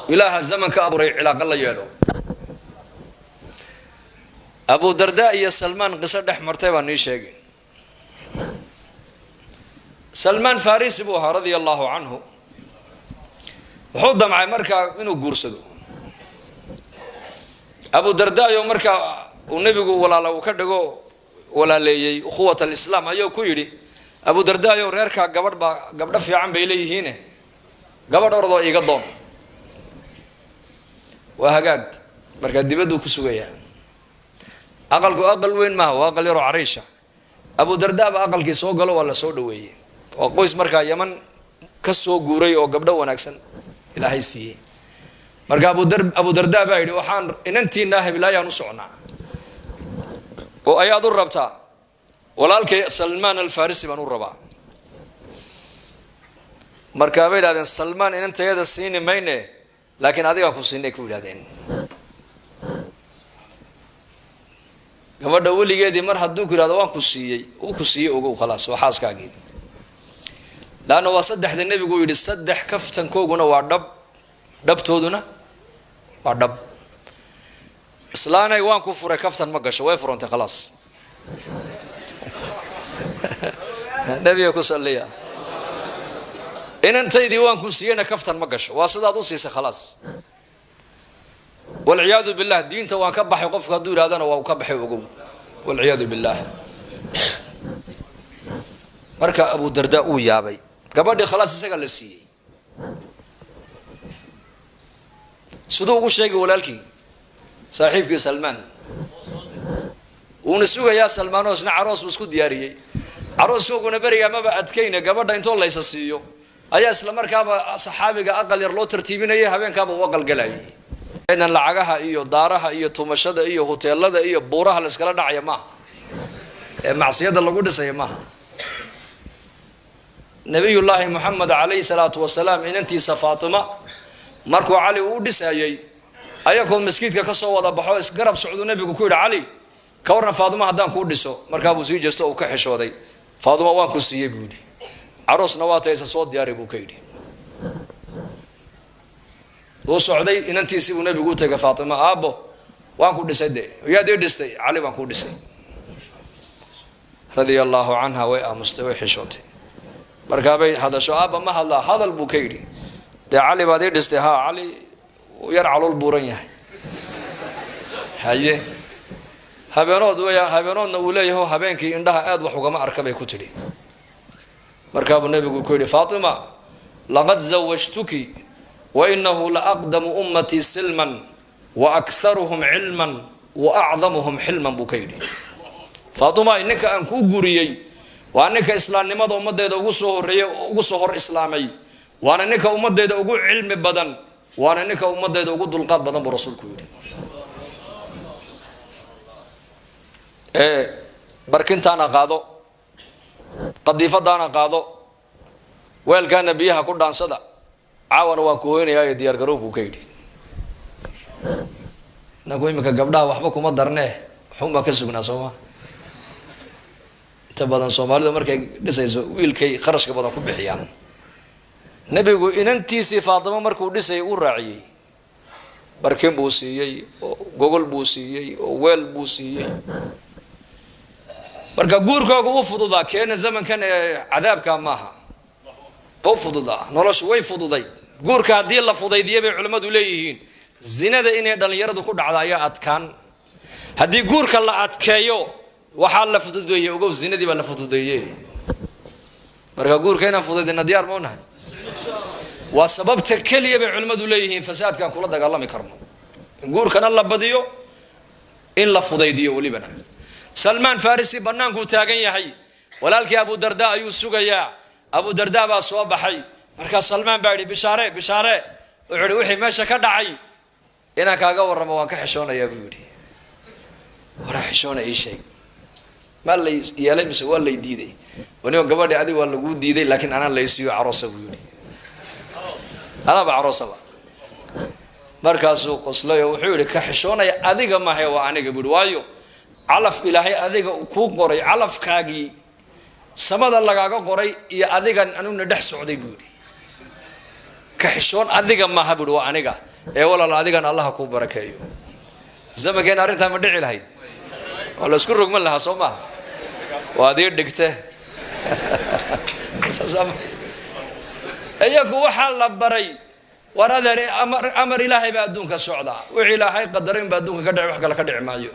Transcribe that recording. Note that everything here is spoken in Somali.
Ilaaha zamanka abuuray cilaaqa la yeelo. Abu Darda iyo Salmaan qiso dhex martay baan nii sheegay. Salmaan Farisi buu ahaa, radia allahu canhu. Wuxuu damcay markaa inuu guursado Abu Dardayo. Markaa uu nebigu walaala uu ka dhigo, walaaleeyey, ukhuwat alislaam, ayuu ku yidhi: "Abu Dardayo, reerkaa gabadh baa, gabdho fiican bay leeyihiine, gabadh ordoo iiga doon." Waa hagaag. Markaa dibadduu ku sugayaa. Aqalku aqal weyn maaha, waa aqal yaroo cariisha. Abu Darda ba aqalkii soo galo, waa la soo dhaweeyey. Waa qoys markaa Yaman ka soo guuray oo gabdho wanaagsan Ilaahay siiyey. Marka Abu Darda baa yidhi: "Waxaan inantiinaa heblaayaan u socnaa." "Oo ayaad u rabtaa?" "Walaalkay Salmaan Alfarisi baan u rabaa." Markaa bay yidhahdeen: "Salmaan inantayada siini mayne, laakiin adigaan ku siinay," ku yidhahdeen. Gabadha weligeedii mar hadduu ku yidhahdo "waan ku siiyey", uu ku siiyey, ogow, khalaas, waa xaaskaagii. Laanna waa saddexda nebigu yidhi: "Saddex kaftankooguna waa dhab, dhabtooduna waa dhab." "Islaanay, waan ku furay," kaftan ma gasho, way furantay, khalaas. Nebiga ku salliya. "Inantaydii waan ku siiyeyna" kaftan ma gasho, waa sidaad u siisay, khalaas. Walciyaadu billah, "Diinta waan ka baxay" qofka hadduu yidhahdana, waa uu ka baxay, ogow, walciyaadu billah. Marka Abu Darda uu yaabay, gabadhii khalaas isagaa la siiyey. Siduu ugu sheegay walaalkii, saaxiibkii Salmaan? Wuuna sugayaa Salmaan oo isna caroos buu isku diyaariyey. Carooskooguna berigaa maba adkayna, gabadha intoo laysa siiyo ayaa isla markaaba saxaabiga aqal yar loo tartiibinayay, habeenkaaba uu aqal galayay. Inan lacagaha iyo daaraha iyo tumashada iyo huteelada iyo buuraha la iskala dhacaya maaha, ee macsiyada lagu dhisaya maaha. Nabiyullaahi Moxamed calayhi salaatu wasalaam inantiisa Faatima markuu Cali uu dhisayey, ayakoo maskiidka ka soo wada baxo, isgarab socduu nebigu ku yidhi: "Cali, ka warran Faatimo haddaan kuu dhiso?" Markaabuu sii jeesto, uu ka xishooday. "Faatimo waan ku siiyey," buu yidhi, "caroosna waa taysa, soo diyaari," buu ka yidhi. Uu socday, inantiisii buu nebigu u tegay, Faatima: "Aabbo, waan ku dhisay." "De yaad ii dhistay?" "Cali baan kuu dhisay," radia allahu canha. Way aamustay, way xishootay. Markaabay hadasho: "Aabba, ma hadlaa?" "Hadal," buu ka yidhi. "Dee Cali baad ii dhistay?" "Haa, Cali yar calool buuran yahay." "Haye, habeenood weya, habeenoodna uu leeyaho, habeenkii indhaha aada wax ugama arka," bay ku tidhi. Markaabuu nebigu ku yidhi: "Faatima, laqad zawajtuki wa inahu la aqdamu ummatii silman wa akharuhum cilman wa acdamuhum xilman," buu ka yidhi. "Faatima, ninka aan kuu guriyey waa ninka islaamnimada ummadeyda ugu soo horeeyey, ugu soo hor islaamay, waana ninka ummadeyda ugu cilmi badan, waana ninka ummadeyda ugu dulqaad badan," buu rasuulku yidhi. Ee barkintaana qaado, qadiifadaana qaado, weelkaana biyaha ku dhaansada, caawana waan ku hoynayaa, diyaar garow, buu ka yidhi. Inaku iminka gabdhaha waxba kuma darnee, waxun baan ka sugnaa, sooma? Inta badan Soomaalidu markay dhisayso wiilkay kharashka badan ku bixiyaan. Nebigu inantiisii Faatimo markuu dhisayay uu raaciyey, barkin buu siiyey oo gogol buu siiyey oo weel buu siiyey. Marka guurkooga u fududaa, keena zamankan ee cadaabka maaha, u fududaa, noloshu way fududayd. Guurka haddii la fudaydiya, bay culimmadu leeyihiin, zinada inay dhallinyaradu ku dhacda ayaa adkaan. Haddii guurka la adkeeyo, waxaa la fududeeyey, ogow, zinadii baa la fududeeye. Marka guurka inaan fuduydina diyaar ma unahay? Waa sababta keliya, bay culimmadu leeyihiin, fasaadkaan kula dagaalami karno, in guurkana la badiyo, in la fudaydiyo welibana. Salmaan Farisi bannaankuu taagan yahay, walaalkii Abu Darda ayuu sugayaa. Abu Darda baa soo baxay. Markaa Salmaan baa yidhi: "Bishaare, bishaare." Wuxuu yihi: "Wixii meesha ka dhacay inaan kaaga warramo waan ka xishoonayaa," buu yidhi. "Waraa xishoona, ii sheeg, maa lay yeelay mise waa lay diiday?" "Waniba gabadhi adig waa laguu diiday, laakiin anaa laysiiyo caroosa," buu yidhi, "anaaba caroosaba." Markaasuu qoslay oo wuxuu yihi: "Ka xishoonaya adiga mahe, waa aniga," buu yihi. "Waayo, calaf Ilaahay adiga kuu qoray, calafkaagii samada lagaaga qoray iyo adigan anugna dhex socday," buu yidhi. "Ka xishoon adiga maaha," buu yihi, "waa aniga." Ee walaal, adigan Allaha kuu barakeeyo. Zamankeena arrintaa ma dhici lahayd? Waa la isku rogman lahaa, soo maaha? Waa adii dhigte. Iyaku waxaa la baray, war adeer, amar Ilaahay baa adduunka socdaa, wixii Ilaahay qadarin baa adduunka ka dhici, wax kale ka dhici maayo.